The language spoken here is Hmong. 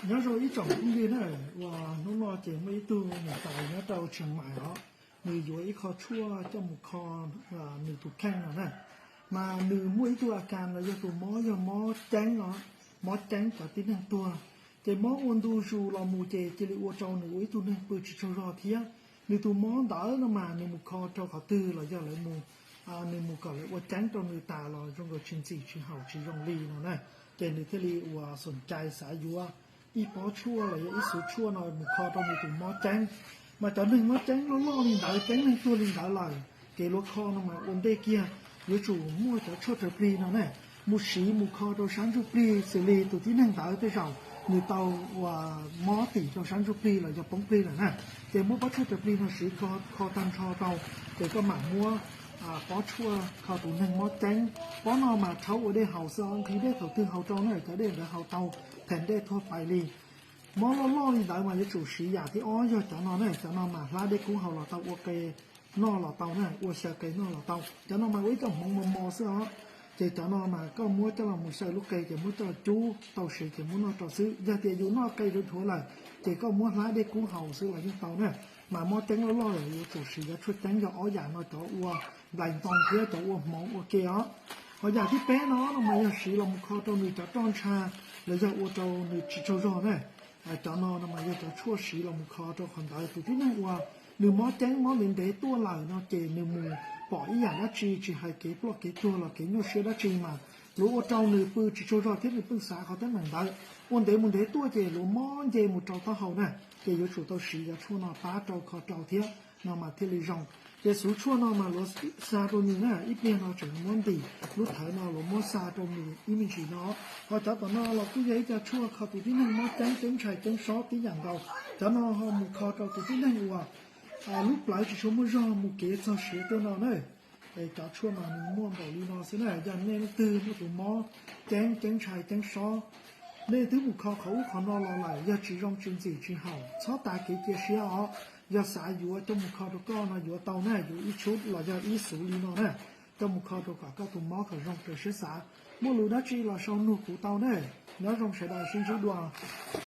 Nyob zoo ib tsoom phooj ywg na, uas hnub no ces muaj ib tug niam tais nyob rau Tsheej Maim os, nws yuav ib qho tshuaj coj mus kho nws tus kheej no na. Mas nws muaj ib tug a kas los yog tus mob yog mob ceeb os, mob ceeb cov tib neeg tuag. Ces mob ua ntu zus los mus ces cia li ua rau nws ua ib tug neeg pw tsis tsaug zog thiab. Nws tus mob ntawd no mas nws mus kho rau qhov twg los yog lawv mus, nws mus kom lawv ua ceeb rau nws tas los zoo nkaus tsis ntxim tsis haum tsis zoo li no na. Ces nws thiaj li ua xoom cai xav yuav ib pob tshuaj los yog ib xuv tshuaj no mus kho rau nws tus mob ceeb. Mas cov neeg mob ceeb loj loj li ntawd, ceeb neeg tuag li ntawd lawm, kev luav kho no mas ua ntej kiag yuav tsum muaj cov tshuaj raws plig no na, mus siv mus kho rau sab ntsuj plig xws li tus tib neeg ntawd tej zaum nws tau ua mob tim rau sab ntsuj plig los yog poob plig lawm na. Ces muab pob tshuaj raws plig no siv kho tag nrho rau, ces koj mam muab pob tshuaj kho tus neeg mob ceeb. Pob no mas rhaub ua dej haus xwb os, nqhis dej thaum twg haus rau na, cov dej ntawd haus tau phem dej thuaj pais li. Mob loj loj li ntawd mas yuav tsum siv yam thib ob yog cov no na, cov no mas hlab dej kub haus los tau, ua qe noj los tau na, ua xyaw qe noj los tau. Cov no mas ua ib co hmoov mos mos xwb os. Ces cov no mas koj muab coj los mus xyaw lub qe ces muab coj los cub tau siav ces muab noj rau xwb. Yog tias yus noj qe dhuav dhuav lawm ces koj muab hlab dej kub haus xwb los yeej tau na. Mas mob ceeb loj loj lawm yuav tsum siv cov tshuaj ceeb yog ob yam no, cov ua nplais ntoo thiab cov ua hmoov ua ke os. Ho yam thib peb no no mas yog siv los mus kho rau nws cov roj ntsha los yog ua rau nws tsis tsaug zog na. Cov no no mas yog cov tshuaj siv los mus kho rau qhov ntawd. Tus tib neeg uas nws mob ceeb mob ntev ntev tuaj lawm no ces nws mus pom ib yam dab tsi, tsis hais kev ploj kev tuag los kev nyuaj siab dab tsi mas luav ua rau nws pw tsis tsaug zog thiab nws pheej xav qhov teeb meem ntawd. Ua ntev mus ntev tuaj ces luav mob nce mus rau taub hau na, ces yuav tsum tau siv cov tshuaj no pab rau kho rau thiab no mas thiaj li zoo. Ces xuv tshuaj no mas luav xa rau nws na, ib pliag no tseem muab ntim, lub thawv no luav muab xa rau nws ib me ntsis no. Ho cov tom no los kuj yog ib co tshuaj kho tus tib neeg mob ceeb, ceeb ntshai ceeb sob tib yam nkaus. Cov no ho mus kho rau tus tib neeg uas lub plawv tsis tshua muaj zog mus kev txog siav tej no na. Cov tshuaj mas nws muaj npaum li no xwb na, yog nej leej twg muaj tus mob ceeb, ceeb ntshai ceeb sob, nej twb mus kho qhov ub qhov no los lawm yog tsis zoo tsis ntxim tsis haum txhob tas kev cia siab os. Yog xav yuav coj mus kho rau koj no yuav tau na, yuav ib tshub los yog ib xuv li no na, coj mus kho rau kom koj tus mob kom zoo raws siab xav. Muaj lus dab tsi los sau nug kuv tau na. Nyob zoo sawv daws, sib ntsib dua.